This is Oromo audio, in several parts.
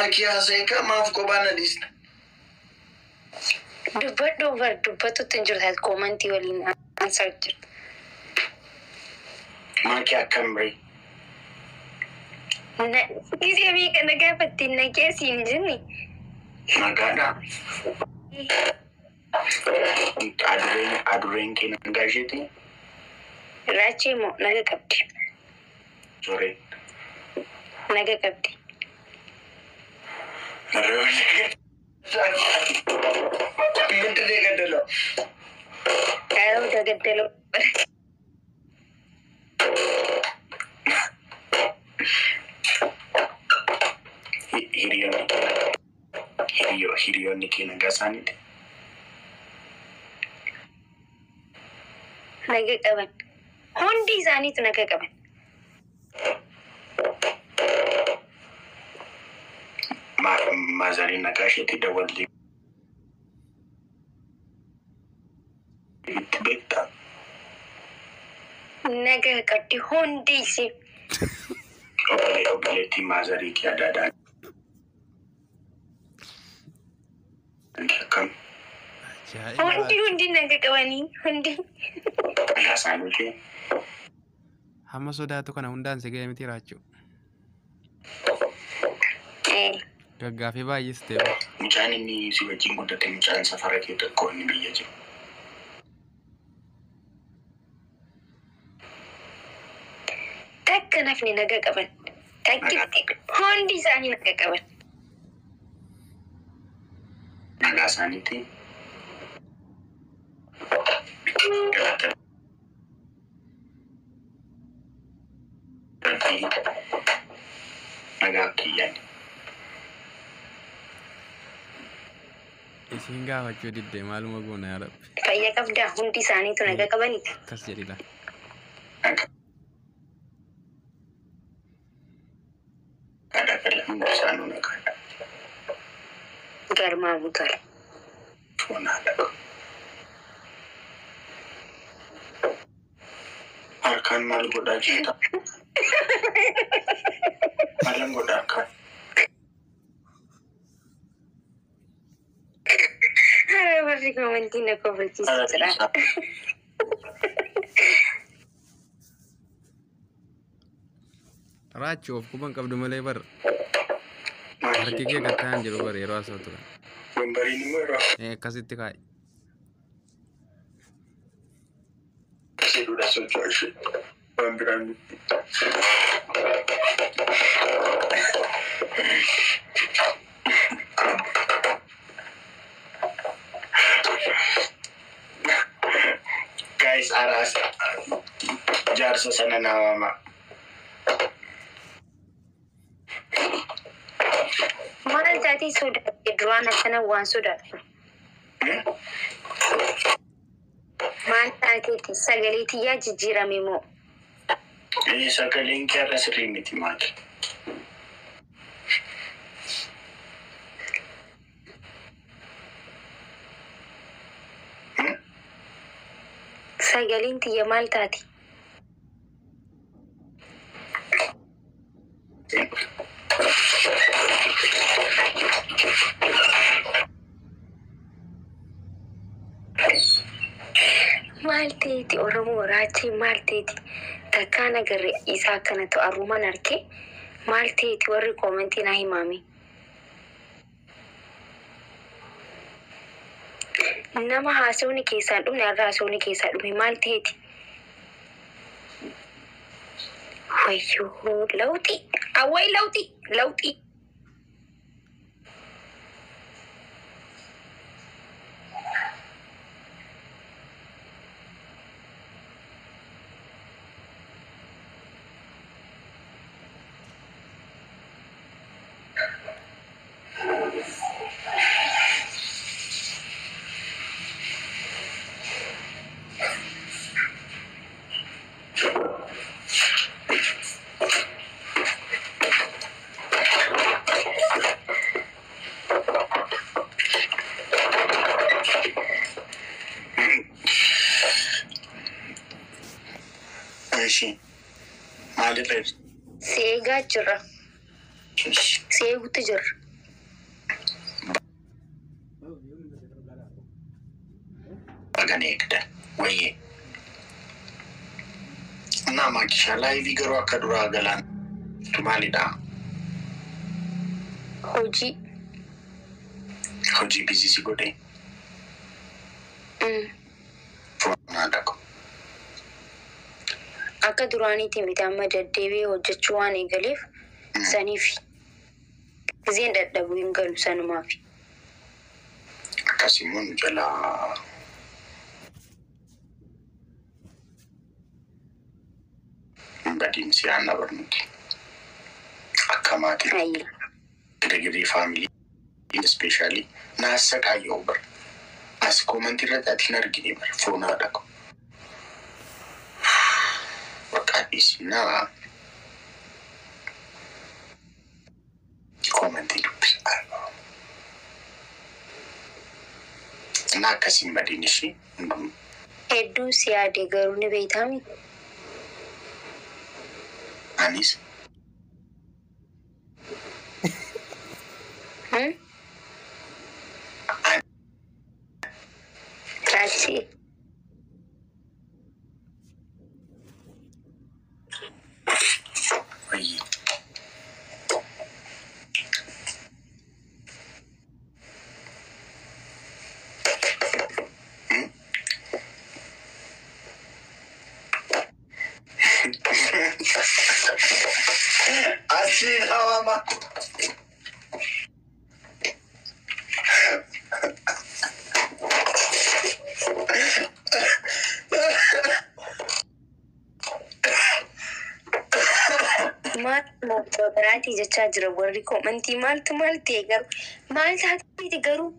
Maakii haasa'e kaa maaf kophaa na dhiista? Dubbadhu bar dubbatutti hin jirtu koomantii waliin answer jirtu. Maakii akkam ree? Gisee meeqa na gaafatte nagee siin jenne. Nagaadhaa. Adurreen kee nagaa isheeti? Raachee moo naga qabdi. Soreen. Naga qabdi. ምንድን ነው የገደለው? Kaayoo dagaddaloo. Hiriyoonni kee nagaa isaaniiti? Naga qaban. Hundi isaaniitu naga qaban. Maazariin nagaa isheetti dawwaltee itti beektaa? Naga qabdi hundi ishee. Obboleettii maazarii kee adaadhaan akkam? Ajaa'iba! Hundi hundi naga qabanii hundi. Nagaa isaaniiti? Hamma sodaatu kana hundaan si ga'e miti raachuu. Gaggaafii baay'istee bar. Mucaan inni si wajjin guddate mucaan safara kee tokko inni biyya jiru. Takka nafni naga qaban. Takkitti hundi isaanii naga qaban. Nagaa isaaniiti? Galata Rabbii nagaa kiyyaan. Isiin gaafachuu diddee maaluma goona yaa Rabbi. Fayya qabdaa hundi isaaniitu naga qabanii. Akkas jedhi laa. Nagaadha gala hundi isaanuu nagaadha. Garmaa butal. Foonaadha. Harkaan maal godhaa jirta? Maalan godha harkaan? Warri koomantii na kofalchiisu jira. Raachuu of quban qabdu malee bar harki kee gattaan jiru bar yeroo haasoftu kana. Wambariin immoo yeroo Akkasitti kaa'i. jedhudha socho'a ishee. Waan biraan miti. Guys, araas jaarsa sana naa waamaa. Maal taatee sodaatte duraan akkana waan sodaattu? Maal taateeti sagalee tiyyaa jijjiirame moo? Sagaleen kee har'a sirrii miti maali? Sagaleen tiyya maal taati? Maal ta'eeti Oromoo raachee maal ta'eeti takkaan agarre isaa akkanatu arruman arge maal ta'eeti warri koomentii naa himaame. Nama haasawni keessaan dhumne har'a haasawni keessaa dhume maal ta'eeti? Wayyoo lawxii awway lawxii lawxii. Ishee maalirra jirti? Si eegaa jirra. Si eeguutti jirra. Baga na eegdan wayyee. Naa maakishaa live garuu akka duraa galaan maalidha? Hojii. Hojii busy si godhe. Foon haadha ko. Akka duraaniitti miti, amma deddeebi'ee hojjechuu waan eegaleef saniif gizeen dadhabuu hin galu sanumaaf. Akkasimmoo nu jalaa hin badiin si aanna barnuti. Akka maatii Hayyee. Girgirii family especially naassa kaayyoo bara. As comment irratti ati hin argine bara foon haadha ko. Bakka dhiisinaa comment dubbisa. እና akkasiin badiin ishii hundumtuu. Hedduu si yaade garuu ni beektaami. Anis Hmm? Raachii. Wayyi. Asiin hawama. Maal mooftaraatii jechaa jira warri comment maaltu maal ta'e garuu maal taateeti garuu?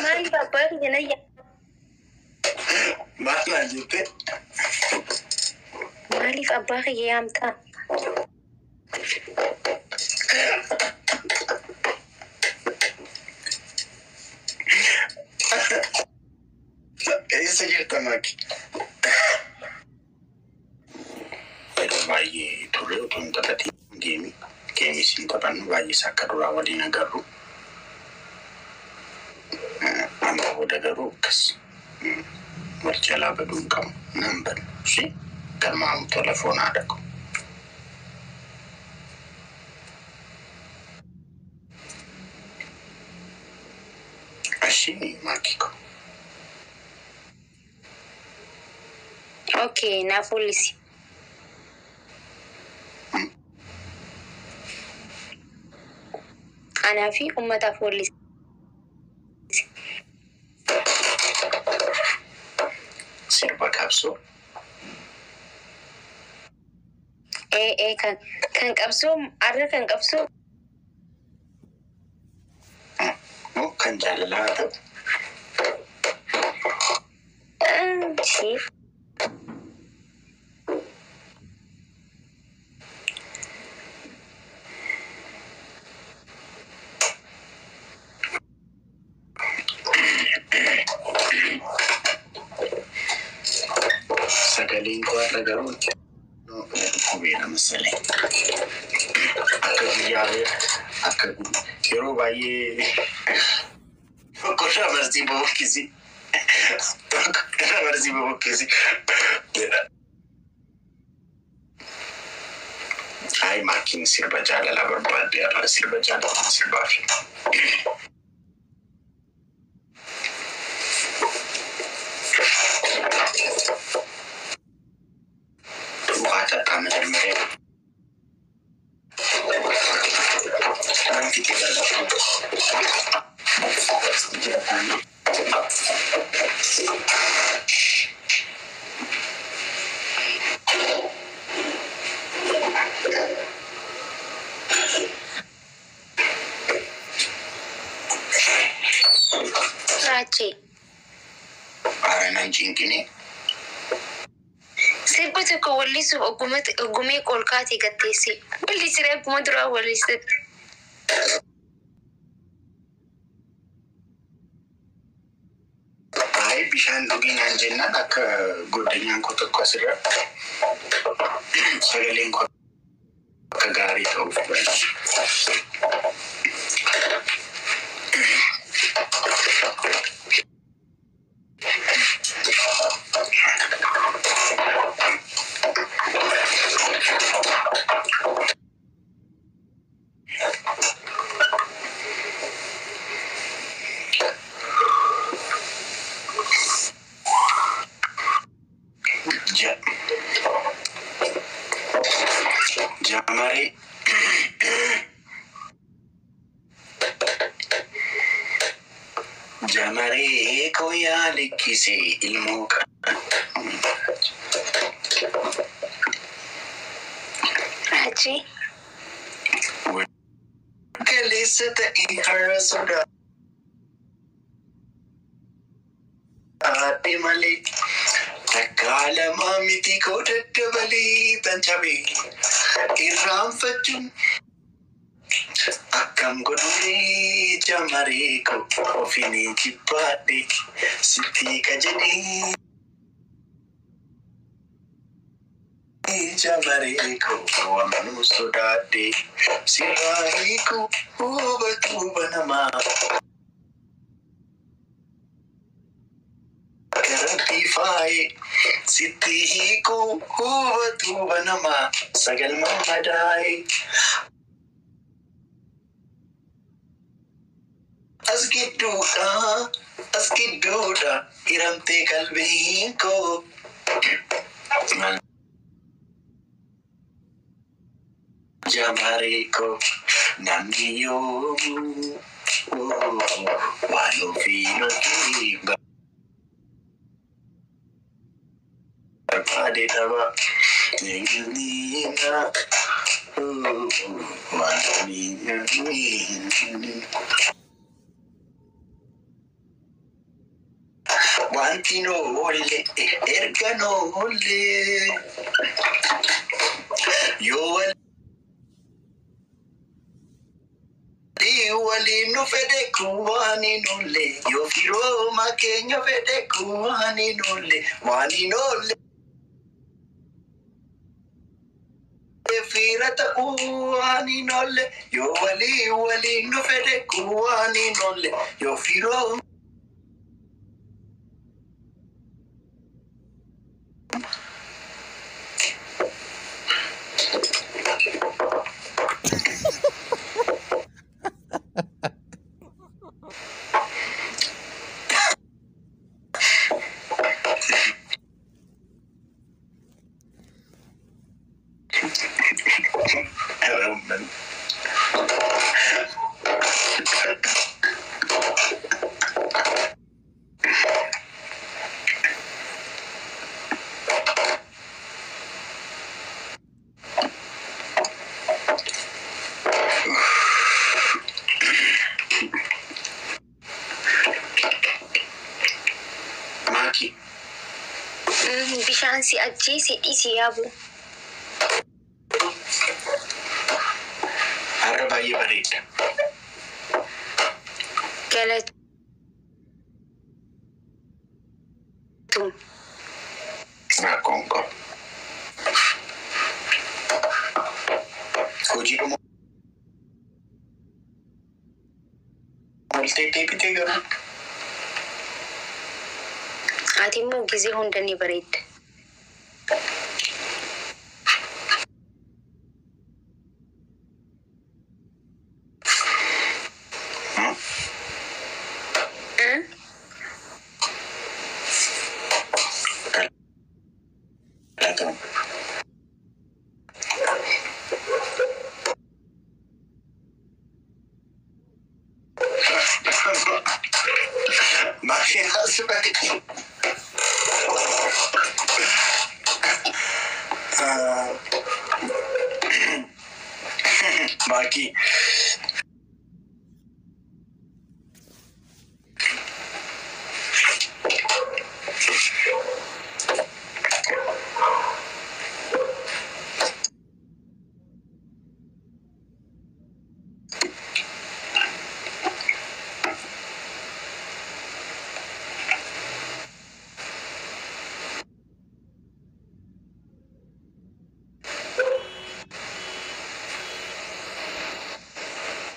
Maaliif abbaa kiyya na yaa Maal naan jette? Maaliif abbaa kiyya yaamtaa? Eessa jirta, Maaki? Yeroo baay'ee turre otoo hin taphatin game. Game siin taphannu baay'ee isaa akka duraa waliin agarru. Amma booda garuu akkas wal jalaa baduu hin qabu. Nan badu. Ishee galmaa'u telefoon haadha ko. Ishee maakii ko. Okay, naaf fuullisi. Anaa fi uummataaf fuullisi. Sirba qabsoo. Ee, kan qabsoo arra kan qabsoo. Moo kan jaalalaa haa ta'u? Ishee. Sagaleen koo har'a garuu qubeera masalee. Akka guyyaa akka yeroo baay'ee tokko dabarsii bobokkisi. Tokko dabarsii bobokkisi. Jedha. Ay, maakiin sirba jaalalaa barbaadde har'a sirba jaalalaa sirbaa fi. ውሃ ጠጣ መጀመሪያ። ፊት Raachee. ኧረ nan cinqine. Sirba tokko wallisuuf ogumee ol kaatee gatteesse. Wallisiree akkuma duraa wallisetti. Ay, bishaan dhugii naan jennaan akka godanyaan koo tokko asirra sagaleen koo akka gaarii ta'uuf. Jamaree jamaree koo yaa likkisee ilmoo kana. Raachee Kaleessa ta'e har'a sodaadhe malee takkaa lamaa miti koo daddabalee tan cabee irraanfachuun akkam godhuree jamaree koo ofiin jibbaadhe sitti qajedhee jamaree koo amanuu sodaadhe sirraa hiikuu hubachuu banamaa. Karatti faaye sitti hiikuu hubachuu banamaa sagal mammadaa'e. As gidduudha as gidduudha hiramtee qalbiin koo. Jamaree koo namni yoomuu waan ofiin ofii barbaade dhaba. Wanti noolle erga noolle yoo walii waliin nu fedhe kun waan hin oolle, yoo firooma keenya fedhe kun waan hin oolle, waan hin oolle fira ta'uu waan hin oolle, yoo walii waliin nu fedhe kun waan hin oolle, yoo firooma. Maaki. Bishaan si ajjeese dhiisi yaabu. Har'a baay'ee bareeda. Galatu. Rakkoon qabu. Hojii dhuma ooltee deebitee garuu. Ati immoo gizee hunda ni bareedda. Galatoom. Maaki as bahe. Maaki.